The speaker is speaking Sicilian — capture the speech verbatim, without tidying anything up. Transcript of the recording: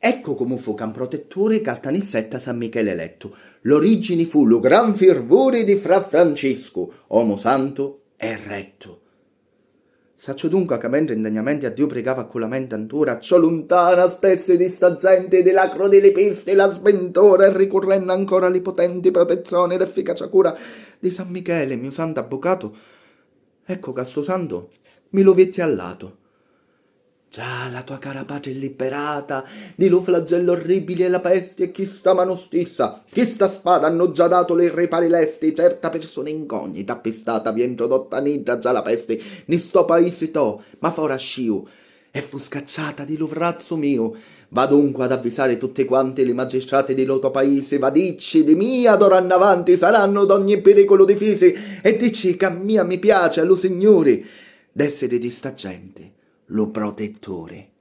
Ecco comu fu ca 'n protetturi ca tanissetta San Michele elettu, l'origini fu lu gran firvuri di fra Franciscu, omu santu e rettu. Sacciu dunca ca mentri indegnamenti a Diu prigava cu lamenti antura, ciò luntana stessi di sta genti di la crudili pisti la sventura e ricurrennu ancora li potenti protezioni ed efficacia cura di San Michele, miu santu abbucatu, ecco ca stu santu mi lu vitti allatu. Già la tua cara patria è liberata di lu flagellu orribili e la pesti e chista manu stissa, chista spada hannu già datu li ripari lesti, certa persuna incognita appistata vi è introdotta nidda già la pesti ni sto paisi to, ma fora sciu e fu scacciata di lu vrazzu miu. Va dunque ad avvisari tutti quanti li magistrati di lu to paisi, va dicci di mia d'ora annavanti sarannu d'ogni piriculu difisi e dicci ca a mia mi piaci a lu Signuri d'essiri di sta genti lu protetturi.